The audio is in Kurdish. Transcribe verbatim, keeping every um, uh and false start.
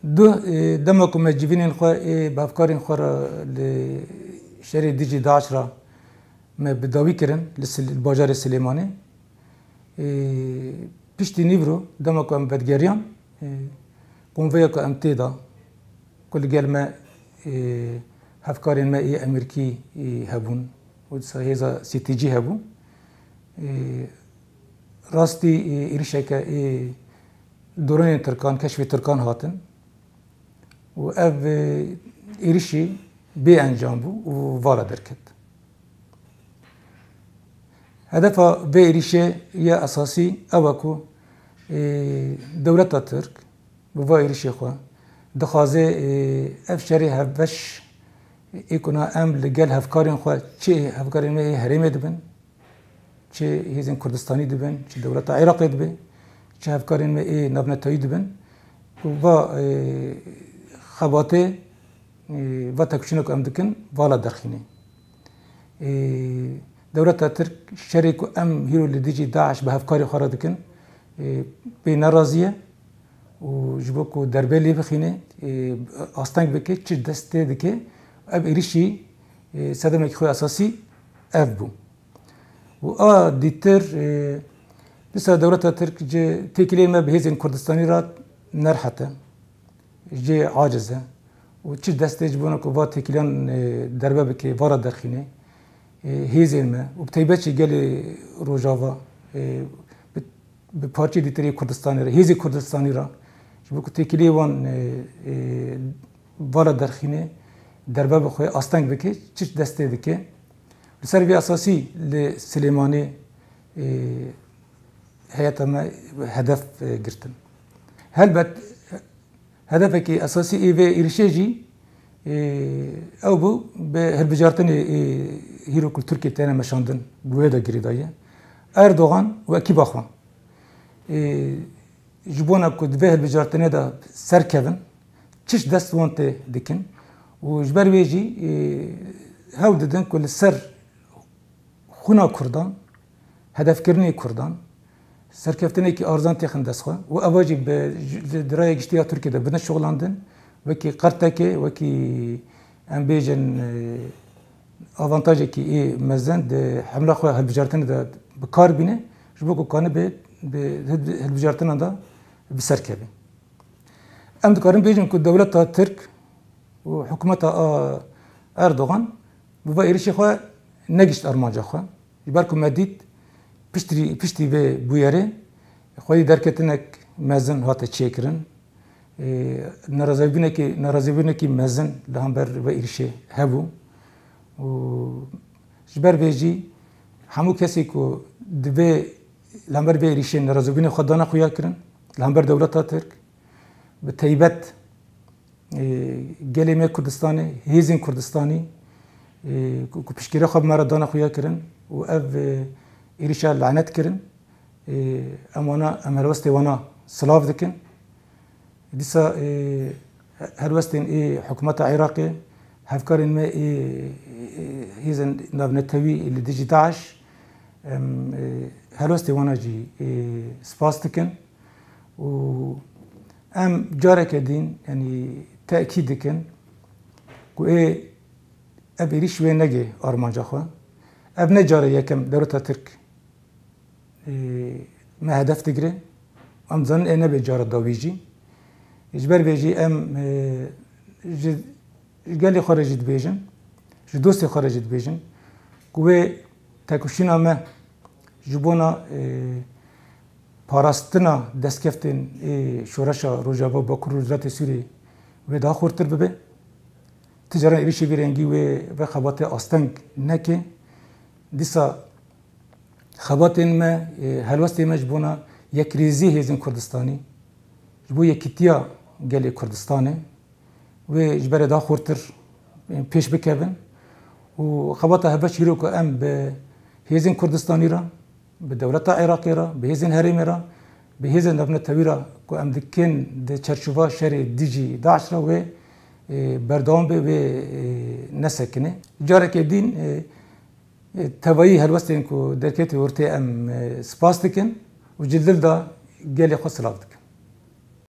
Duh, e, dema ku me civînên xwe ê bi hevkarên xwe re li şerê dijî DAIŞ re me bi dawî kirin li Sil-, li bajarê Silêmanê. E, piştî nîvro dema ku em vedgeriyan, e, konvoya ku em tê de, ku li gel me, e, hevkarên me ê Emerîkî, e, hebûn û dîsa hêza C T G hebû. E, rastî, e, êrişeke ê dronên Tirkan, keşfê Tirkan hatin û ev, e, êrişî bê encam bû û vala derket. Hedefa vê êrişê ya esasî ew e ku, e, dewleta Tirk bi va êrişê xwe dixwaze, e, ev şerê hevbeş ê ku na em li gel hevkarên xwe, çi hevkarên me ê herêmê dibin, çi hêzên Kurdistanî dibin, çi dewleta Iraqê dibe, çi hevkarên me ê navnetewî dibin, û va, e, xebatê, e, va têkoşîna ku em dikin, vala derxîne. E, dewleta Tirk şerê ku em hîro li dijî DAIŞ bi hevkarê xwe re dikin, e, pê nerazî ye û ji bo ku derbê lê bixîne, e, asteng bike, çi destê dike, ev êrişî, e, sedemekî xwe esasî ev bû. Û a dîtir, e, dîsa dewleta Tirk ji têkiliyên me bi hêzên Kurdistanî re nerhet e. Jê aciz e. Û çi destê ji bona ku va têkiliyan, e, derbe bike, va re derxîne, e, hêzên me û bi taybet jî gelê Rojava, e, bi, bi parçeyê dîtir ê Kurdistanê re, hêzê Kurdistanî re, ji bo ku têkiliyê wan, e, e, va re derxîne, derbe bixwe, asteng bike, çi destê dike. Li ser vê esasî li Silêmanê, e, heyeta me hedef, e, girtin. Helbet hedefekî esasî ê vê êrişê jî, e, ew bû bi hilbijartinê, e, hîro ku li Tirkiyê têne meşandin bi wê de girêdayî ye. Erdogan û ekîba xwe, e, ji bona ku di vê hilbijartinê de serkevin, çi ji dest wan tê dikin û ji ber wê jî, e, hewl didin ku li ser xwina Kurdan, hedefkirinê Kurdan, serkeftinekî arzan têxin dest xwe û eva jî bi, di, di raya giştî ya Tirkiyê de bine şixulandin, wekî qertekê, wekî, em bêjin, e, avantajekî ê mezin di hemla xwe hilbijartinê de bi kar bîne, ji bo ku kanibe di hilbijartinan de bi ser keve. Em dikarin bêjin ku dewleta Tirk û hikûmeta a Erdogan bi va êrişê xwe negişt armanca xwe. Ji ber ku me dît piştî, piştî vê bûyerê xwedî derketinek mezin hate çêkirin. E, nerazîbûnekî, nerazîbûnekî mezin li hember vê êrişê hebû. Û ji ber vê jî hemû kesê ku divê li hember vê êrişê nerazîbûnê xwe dane xuya kirin, li hember dewleta Tirk, bi taybet, e, gelê me Kurdistanê, hêzên Kurdistanî, e, ku, ku piştgiriya xwe bi me re dane xuya kirin û ev, e, êrişa lanet kirin. E, em wana, em helwestê wana silav dikin. Dîsa, e, helwestên ê hikûmeta Iraqê, hevkarên me ê, ê hêzên navnetewî li dijî DAIŞ, em, e, helwestê wana jî, e, spas dikin û em careke din, yanî tekîd dikin ku ê, ev êrîş wê nege armanca xwe. Ev ne cara yekem dewleta Tirk, e, me hedef digire. Em dizanin ê nebe cara dawî jî. Ji ber vê jî em, e, ji, ji gelê xwe re jî dibêjin, ji dostê xwe re jî dibêjin ku wê tekoşîna me ji bona, e, parastina destkeftên ê şoreşa Rojava Bakur û Rojhilatê Sûriyê wê daha xurtir bibe. Ti caran êrişê vî rengî wê, vê xebatê asteng neke. Dîsa xebatên me, e, helwestê me ji bona yekrêzî hêzên Kurdistanî, ji bo yekîtiya gelê Kurdistanê, wê ji berê daha xurtir, e, pêş bikevin û xebata hevbeş hîro ku em bi hêzên Kurdistanî re, bi dewleta Iraqê re, bi hêzên herêmê re, bi hêzên navnetewî re ku em dikin di çerçova şerê dijî DAIŞ re wê, e, berdewam be, wê, e, nesekine. Careke din, e, e, tevayî helwestên ku derketî ortê em, e, spas dikin û ji dil de gelê xwe silav dikin.